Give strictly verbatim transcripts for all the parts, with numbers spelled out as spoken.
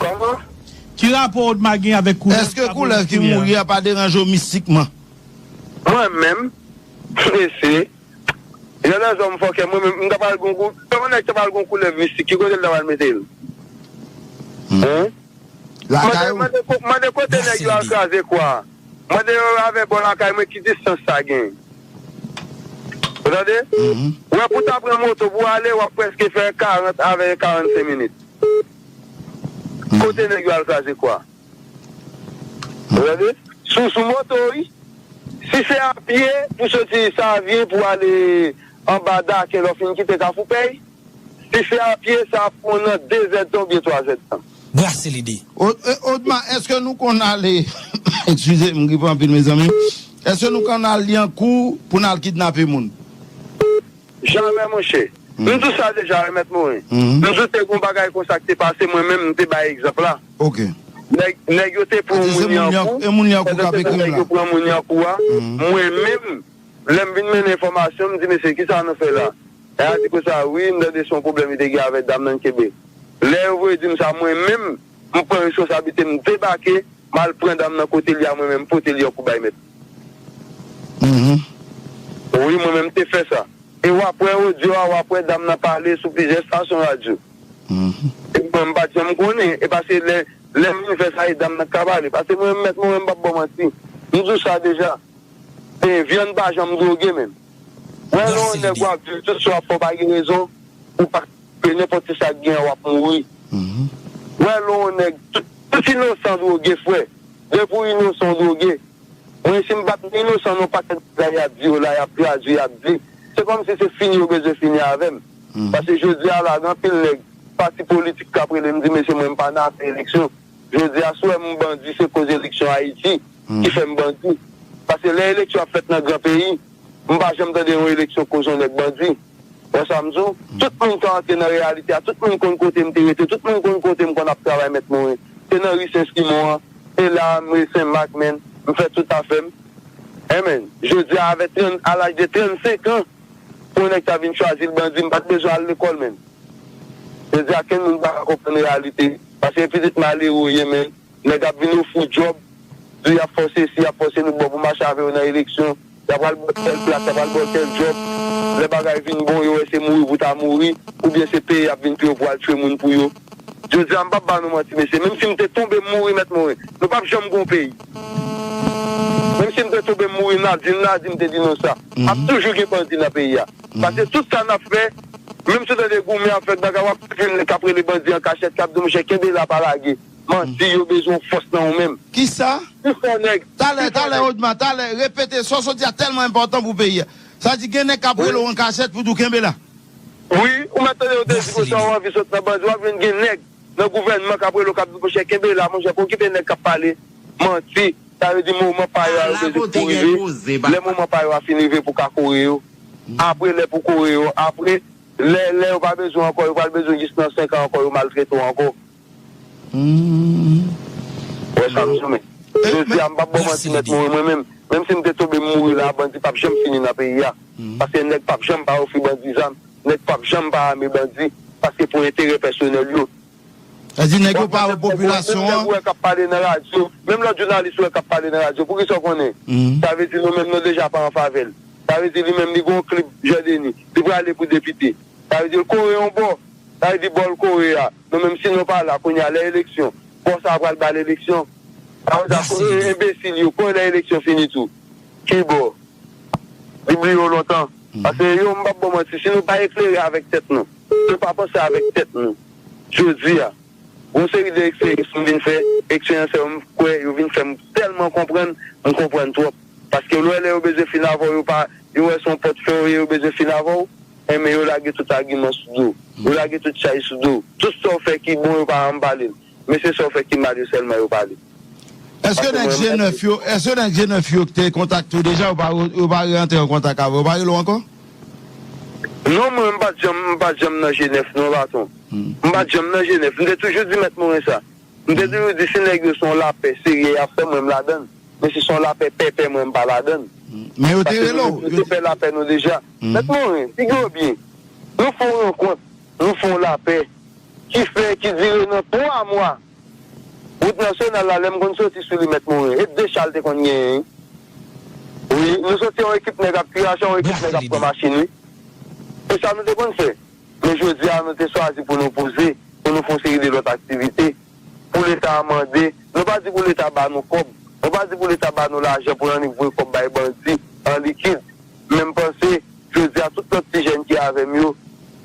Kòman? Ki rapò Odma gen avèk koulèv? Èske koulèv ki mouri a pa deranje w mistikman? Mwen menm, mesye, jan lèzòm fòkè, mwen menm, m ta pral gon kou-, kòman nèg ta pral gon koulèv mistik, ki kote l ta pral mete l? Hein? Lakay ou? Mande, mande ko-, mande kote nèg yo al kraze kwa. Mande yo avè bò lakay mwen ki distans sa gen. Ou tande? Ou wè pou ta pran moto pou ale, w ap prèske fè karant avè karannsenk minit. Kote nèg yo al kraze kwa? Ou tande? Sou, sou moto, wi. Si se a pye, pou soti Savyen, pou ale anba Daken, lè w fin kite Kafou Pèy, si se a pye, sa ap pran nan de zèdtan oubyen twa zèdtan. Brase lide. O-, e, Odma, èske nou konn ale, eskize m, m gripe anpil, mezanmi. Èske nou konn al Lyankou pou n al kidnape moun? Jamè, monchè. M di w sa deja, wi, Mèt Morin. M di w te gon bagay konsa ki te pase, mwen menm, m te bay egzanp la. Ok. Nèg, nèg yo te pran yon moun Lyankou, e moun Lyankou k ap ekri m la. Nèg yo pran moun Lyankou a, mwen menm, lè m vin mennen enfòmasyon, m di, "Mesye, kisa nou fè la?" Nèg la di konsa, "Wi, m tande se yon pwoblèm li te gen avèk dam nan, kenbe." Lè yo voye di m sa, mwen menm, m pran responsablite, m debake, m al pran dam nan kote li a, mwen menm, m pote Lyankou bay mèt. Wi, mwen menm, m te fè sa. E w ap wè odyo a, w ap wè dam nan pale sou plizyè estasyon radyo. E mwen, m pa t janm konnen. E paske lè, lè m vin fè sa, e dam nan k ka pale. Paske mwen, Mèt Morin, m p ap ba w manti. M di w sa deja. E vyann pa janm dwoge, menm. Wè lè yon nèg w ap viv tout sa w ap fè, w pa gen rezon, ou pa, ke nenpòt ki sa k gen, w ap mouri. Wè lè yon nèg, tout, tout inosan dwoge, frè. Depi w inosan, w dwoge. Mwen, si m pa t inosan, nan pakèt bagay y ap di yo la, y ap tradui, y ap di. Se kòmsi se fini yo bezwen fini avè m. Paske jodi a la, gen anpil nèg, pati politik k ap rele m, di, "Mesye, mwen, m pa nan afè eleksyon." Jodi a, si w wè m bandi, se koz eleksyon Ayiti ki fè m bandi. Paske lè eleksyon ap fèt nan gran peyi, m pa janm tande yon eleksyon koz yon nèg bandi. Wè sa m di w? Tout moun ka antre nan reyalite a, tout moun konn kote m te rete, tout moun konn kote m konn ap travay, Mèt Morin. Se nan ri Sen Simon an, e la, m ri Sen Mak, menm, m fè tout afè m. Enben, jodi a, avè trant, a laj de trannsenk an, pou yon nèg ta vin chwazi l bandi, m pa t bezwen al lekòl, menm. Jodi a, kenn moun pa ka konprann reyalite. Paske pitit malere w ye, menm. Nèg ap vin ofri w djòb, di y ap fè w sesi, y ap fè w sesi, nou bon pou mache avè yo nan eleksyon. Y ap al ba w tèl plas, y ap al ba w tèl djòb. Lè bagay vin bon, yo wè se mouri pou ta mouri, oubyen se peye y ap vin peye w pou al tchwe moun pou yo. Jodi a, m p ap ba nou manti, mesye. Menm si m te tonbe, m mouri, Mèt Morin, nou p ap janm gon peyi. Menm si m te tonbe, m mouri, Nadin, Nadin te di nou sa. Ap toujou gen bandi nan peyi a. Paske tout sa n ap fè, menm si w tande goumen ap fèt bagay, w ap tande nèg k ap rele bandi an kachèt, k ap di, "Monchè, kenbe la, pa lage." Manti, yo bezwen yon fòs nan ou menm. Kisa? Pifò nèg, talè, pifò talè, nèg. Odma, talè, repete, sa w sot di a tèlman enpòtan pou peyi a. Sa di gen nèg k ap rele w an kachèt pou di w kenbe la. Wi, ou mèt tande yo te di konsa, w anvi sot nan bandi, w ap jwenn gen nèg nan gouvènman k ap rele w, k ap di, "Monchè, kenbe la, monchè, pa okipe nèg k ap pale." Manti, sa vle di moman pa yo a, yo bezwen pou rive. Lè moman pa yo a fin rive pou ka kore yo. Apre, lè pou kore yo, apre, lè, lè yo pa bezwen ankò, yo pral bezwen jis nan senk an ankò, yo maltrete w ankò. Wè sa m di w, men. Jodi a, m p ap ba w manti, Mèt Morin, mwen menm, menm si m te tonbe, m mouri la, bandi p ap janm fini nan peyi a. Paske nèg p ap janm pa ofri bandi zam, nèg p ap janm pa ame bandi, paske pou enterè pèsonèl yo. Sa di nèg yo pa wè popilasyon an. Menm nèg ou wè k ap pale nan radyo, menm lòt jounalis ou wè k ap pale nan radyo, poukisa w konnen? Sa vle di nou menm nou deja pa an favè l. Sa vle di li menm li gon klib Jan Deni, li prale pou depite. Sa vle di l kore yon bò. Sa vle di bò l kore a. Nou menm si nou pa la kounye a lè eleksyon, bò sa a pral ba l eleksyon. Sa vle di enbesil yo, konnen lè eleksyon fini tou. Ki bò? Li bliye w lontan. Paske yo, m p ap ba w manti, si nou pa eklere avèk tèt nou, si nou pa panse avèk tèt nou, jodi a, gon seri de eksperyans m vin fè, eksperyans sa yo m kwè yo vin fè m tèlman konprann, m konprann twòp. Paske lè, lè yo bezwen fin avè w, yo pa, yo wè se yon pòtfè w ye, yo bezwen fin avè w, enben yo lage tout agiman sou do w. Yo lage tout chaj sou do w. Tout sa w fè ki bon, yo pa janm pale l. Men se sa w fè ki mal yo sèlman yo pale. Èske nèg G nèf yo, èske nèg G nèf yo ki te kontakte w deja, yo pa, yo pa rantre an kontak avè w, yo pa rele w ankò? Non, mwen, m pa t janm, m pa t janm nan G nèf non, patwon. M pa t janm nan G nèf. M te toujou di Mèt Morin sa. M te toujou di, si nèg yo se yon lapè serye y ap fè, mwen, m ladann. Men si se yon lapè pèpè, mwen, m pa ladann. Men yo te rele w, yo te fè lapè nou deja. Mèt Morin, figi w byen. Nou fè yon rankont, nou fè yon lapè ki fè, ki dire nan twa mwa. Nasyonal la, lè m konn soti sou li, Mèt Morin, e de cha l te konn genyen, wi. Wi, nou soti yon ekip nèg ap tirache, yon ekip nèg ap pran machin, wi. E sa nou te konn fè. Men jodi a, nou te chwazi pou nou poze, pou nou fè yon seri de lòt aktivite, pou Leta a mande. Nou pa di pou Leta ba nou kòb. Nou pa di pou Leta ba nou lajan pou n annik voye kòb bay bandi an likid. Men m panse, jodi a, tout lòt ti jèn ki avè m yo,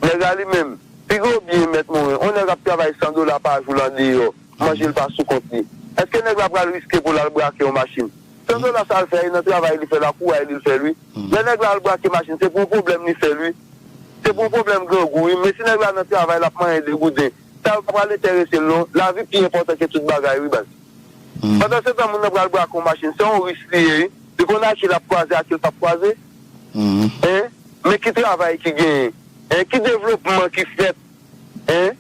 nèg la li menm, pi gwo byen Mèt Morin, yon nèg ap travay san dola pa jou l andeyò, manje l pa sou kont li. Èske nèg la pral riske pou l al brake yon machin? San dola sa l fè, e nan travay li fè l, ak kouray li l fè l, wi. Lè nèg la al brake machin, se pou yon pwoblèm li fè l, wi. Se pou yon pwoblèm grangou, wi. Men si nèg la nan travay, l ap manyen de gouden, sa yo pa pral enterese l, non. Lavi pi enpòtan ke tout bagay, wi, baz. Pandansetan, moun nan pral brake yon machin, se yon risk li ye, wi. Li konn a ki l ap kwaze, a ki l p ap kwaze. Hein? Men ki travay ki genyen? Hein? Ki devlopman ki fèt? Hein?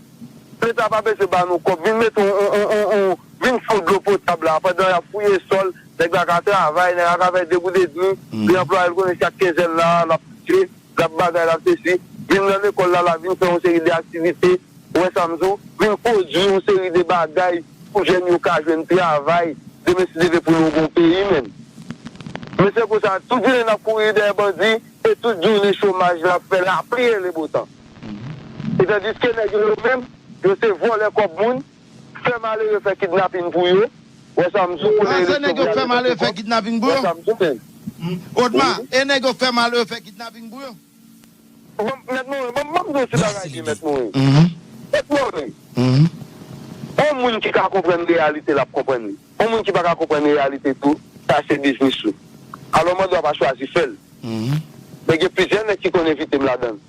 Leta pa bezwen ba nou kòb. Vin mete yon, yon, yon, yon, yon, vin fon dlo potab la. Pandan y ap fouye sòl, nèg la ka travay, nèg la ka fè de goud edmi, li anplwaye l konnen chak kenzèn la, l ap touche, l ap bagay, l ap sesi. Vin nan lekòl la, la vin fè yon seri de aktivite. Ou wè sa m di w? Vin pwodui yon seri de bagay pou jèn yo ka jwenn travay. Demen si Dye vle pou nou gon peyi, menm. Men se konsa, tout jounen n ap kouri dèyè bandi, e tout jounen chomaj la ap fè lapli e lebotan. E tandiske nèg yo, yo menm, yo se vòlè kòb moun, fè malere, fè kidnapin pou yo. Ou wè sa m di w? Pou lè eleksyon, pou lè eleksyon, fè kidnapin pou yo. Ou wè sa m di w, menm? Odma, e nèg yo fè malere, fè kidnapin pou yo? Bon, mèt mwen, bon, ban m di w ti bagay ki mèt mwen. Mèt mwen, yon moun ki ka konprann reyalite, l ap konprann li. Yon moun ki pa ka konprann reyalite tou, sa se biznis ou. Alò, mwen dwa pa chwazi fè l. Men gen plizyè nèg ki konn envite m ladan l.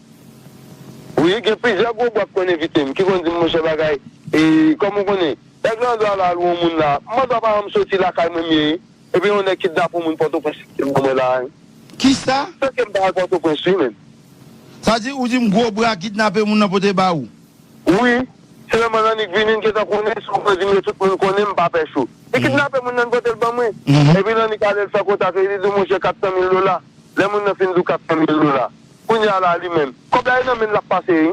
Wi, gen plizyè gwo bwa ki konn envite m, ki konn di m, monchè, bagay, e, kòm ou konnen, nèg lan dwa la lwe yon moun la, mwen dwa pa janm soti lakay mwen m ye, epi yon nèg kidnape yon moun Pòtoprens, ki ban mwen la, wi. Kisa? Tanke m pa al Pòtoprens, wi, menm. Sa di, ou di m gwo bra kidnape moun nan pote ba ou? Wi, se lè mwen annik vini, n gentan konnen, si w pran di m yo, tout moun konnen, m pa pè cho. Li kidnape moun nan, pote l ban mwen. Epi l annik ale, l fè kontak, li di, monchè, kat san mil dola. Lè moun nan fin di w kat san mil dola, kounye a la, li menm, kòb la e nan men l l ap pase, wi.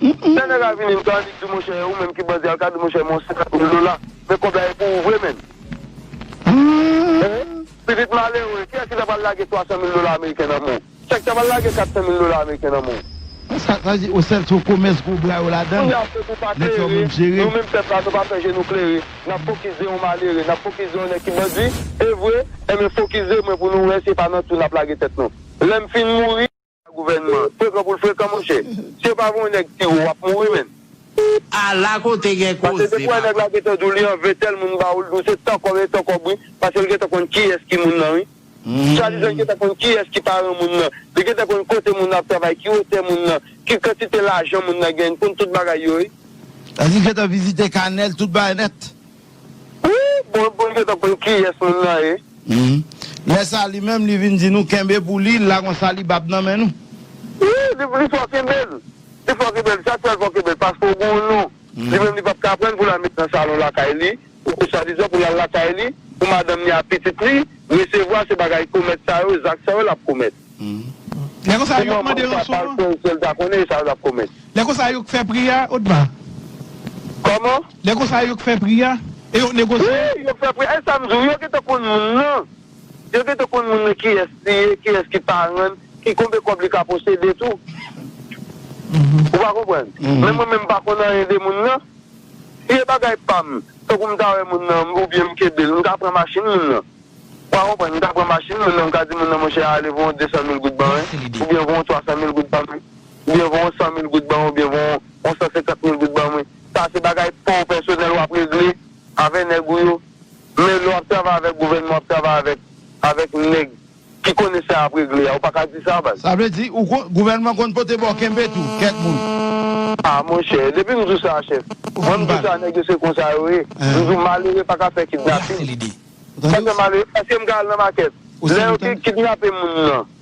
Lè nèg la vini, m ka annik di, monchè, ou menm ki bandi a, l ka di, monchè, m yon senkant mil dola, men kòb la e pou ou vre, menm. Pitit malere, kiyès ki ta pral lage twa san mil dola ameriken nan men w? Chak ta pral lage kat san mil dola ameriken nan men w. Sa, sa di, o sèl se komès gwo bra yo ladan l. Kounye a, se pou pa klere, nou menm pèp la, nou pa fè je nou klere. N ap fokis de yon malere, n ap fokis de yon nèg ki bandi, e vre, enben fokis de mwen pou nou wè se pa nan twou n ap lage tèt nou. Lè m fin mouri, gouvènman, frekan pou l frekan, monchè. Si yo pa voye yon nèg tire w, w ap mouri, menm. Ala kote gen koze. Paske depi w wè nèg la gentan di w li anve tèl moun ba w, l di w se tan kòb e tan kòb, wi, paske l gentan konn kiyès ki moun nan, wi. Swadizan li gentan konn kiyès ki paran moun nan. Li gentan konn kote moun nan ap travay, ki wotè moun nan, ki kantite lajan moun nan genyen, li konn tout bagay yo, wi. Sa di l gentan vizite kanè l, tout bagay nèt. Wi, bon, bon, li gentan konn kiyès moun nan ye. Lè sa, li menm, li vin di nou kenbe pou li, l la gon salibab nan men nou. Wi, li, li fò kenbe l. Li fò kenbe l. Sa k fè l fò kenbe l, paske w gon non. Li menm, li p ap ka pran l pou l al met nan salon lakay li. Ou swadizan pou l al lakay li, pou madanm li ak pitit li, resevwa se bagay komèt sa yo, zak sa yo l ap komèt. Lè konsa, yo k mande ranson an? Pou manman li ta pral fè l, si l ta konnen, e sa l ap komèt. Lè konsa, yo k fè pri a, Odma? Kòman? Lè konsa, yo k fè pri a? E yo k negosye? Wi, yo k fè pri a. E sa m di w, yo gentan konn moun nan. Yo gentan konn moun nan kiyès li ye, kiyès ki paran l, ki konbyen kòb li ka posede tou. Ou pa konprann? Men mwen menm, m pa konn anyen de moun nan. Si e bagay pa m, tankou m ta wè moun nan, oubyen m kenbe l, m ka pran machin moun nan. Ou pa konprann, m ka pran machin moun nan, m ka di moun nan, monchè, ale voye yon de san mil goud ban mwen, oubyen voye yon twa san mil goud ban mwen, oubyen voye yon san mil goud ban mwen, oubyen voye yon, yon san senkant mil goud ban mwen. Sa se bagay pa w pèsonèl w ap regle avè nèg ou yo. Men lè w ap travay avèk gouvènman, w ap travay avèk, avèk nèg ki konnen sa y ap regle a, ou pa ka di sa, baz. Sa vle di, ou kon, gouvènman konn pote ba w kenbe tou, kèk moun. A, monchè, depi m di w sa, chèf. Mwen, m di w sa, nèg yo se konsa yo ye. M di w, malere pa ka fè kidnapin. Sa fè malere, èske m ka al nan makèt? Lè yo ki, kidnape moun nan,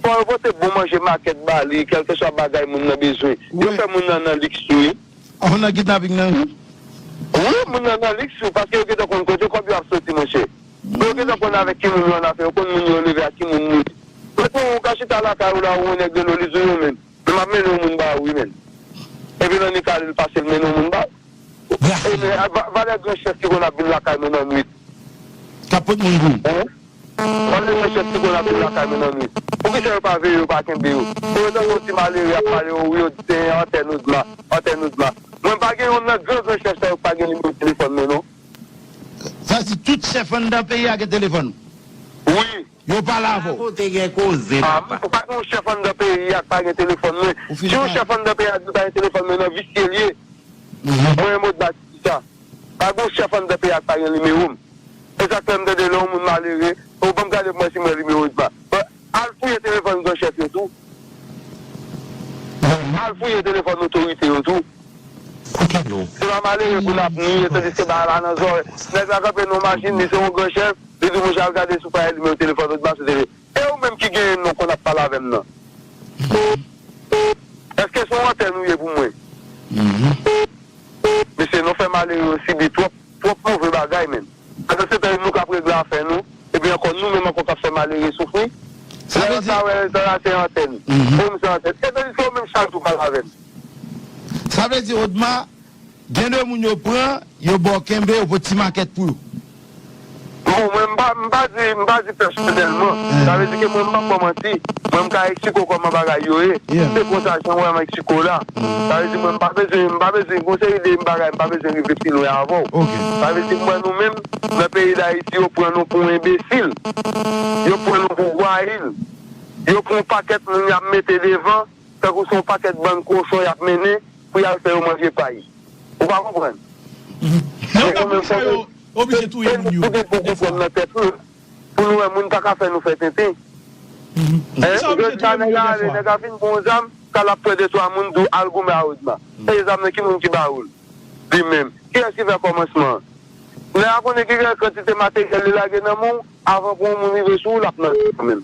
fò yo pote bon manje makèt ba li, kèlkeswa bagay moun nan bezwen. Yo fè moun nan nan liks tou, wi. Moun nan kidnaping nan, wi. Wi, moun nan nan liks, wi, paske yo gentan konn kote kòb yo ap soti, monchè. Yo gentan konn avèk ki moun yo annafè, yo konn moun yo leve ak ki moun li ye. Mèt mwen, ou ka chita lakay ou la, ou yon nèg rele w, li di w, yo menm. Men m ap mennen yon moun ba ou, wi, menm. Epi l annik ale, l pase, l mennen yon moun ba ou. Valè gran chèf ki konn ap vin lakay mwen nan nwit. K ap pot moun pou ou. Valè gran chèf ki konn ap vin lakay mwen nan nwit. Poukisa yo pa veye, yo pa kenbe yo? Pou yo tande yon ti malere ap pale, o wi, yo di se antèn Odma, antèn Odma. Mwen pa gen youn nan gran gran chèf sa yo k pa gen nimewo telefòn mwen non. Sa vle di tout chèf anndan peyi a gen telefòn ou? Wi. Yo pale avè w? Kote gen koze, papa. Ou pa gen yon chèf anndan peyi a k pa gen telefòn mwen. Si yon chèf anndan peyi a di pa gen telefòn mwen, nan visye l ye. Mwen, Modba, ki sa? Pa gen yon chèf anndan peyi a k pa gen nimewo m. E sa k fè m tande lè yon moun malere, ou ban m gade pou m wè si m wè nimewo Odma. Bon, al fouye telefòn gran chèf yo tou. Al fouye telefòn otorite yo tou. Kote nou? Se pa malere pou n ap niye, tandiske bagay la nan zòrèy. Nèg la kanpe nan yon machin, li se yon gran chèf, li di, monchè, al gade si w pa wè nimewo telefòn Odma sou tele. E ou menm ki genyen non konn ap pale avè m nan? Èske se yon antèn ou ye pou mwen? Mesye, nou fè malere yo sibi twòp, twòp move bagay, menm. Pandan se tan, nou k ap regle afè nou, epi ankò, nou menm ankò k ap fè malere soufri. Sa vle di sa wè, sa la se antèn. Ou menm se antèn. E tandiske ou menm chak jou pale avè m. Sa vle di, Odma, gen de moun yo pran, yo ba w kenbe, yo pote ti makèt pou yo. Bon, mwen, m pa, m pa di, m pa di pèsonèlman. Sa vle di ke mwen, m p ap ba w manti. Mwen, m ka eksplike w kòman bagay yo ye. Se konsa, jan w wè m eksplike w la. Sa vle di, mwen, m pa bezwen, m pa bezwen, gon seri de bagay, m pa bezwen rive pi lwen avè w. Sa vle di, m wè nou menm, nan peyi Dayiti, yo pran nou pou enbesil. Yo pran nou pou vwayil. Yo pran yon pakèt moun y ap mete devan, tankou se yon pakèt bann kochon y ap mennen pou y al fè yo manje pay. Ou pa konprann? Men ou pa konprann sa yo oblije touye moun yo, pou gen pou konprann nan tèt nou, pou nou wè moun pa ka fè nou fè tenten. Hein? Jodi a nèg a ale, nèg a vin pran yon zam, k al ap pran de twa moun, di w al goumen a Odma. E zam nan ki moun ki ba ou l? Li menm. Kiyès ki fè kòmansman an? Nèg la konnen ki kantite materyèl li lage nan men w, avan pou yon moun rive sou ou, l ap nan kanmenm.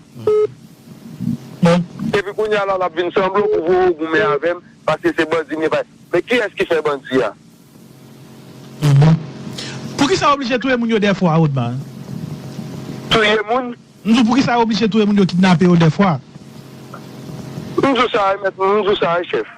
Epi kounye a la, l ap vin sanble w pou voye w goumen avè m, paske se bandi m ye, pa. Men kiyès ki fè bandi a? Poukisa yo oblije touye moun yo dèfwa, Odma? Touye moun? M di w poukisa yo oblije touye moun yo kidnape yo dèfwa? M di w sa wi, mèt, m di w sa wi, chèf.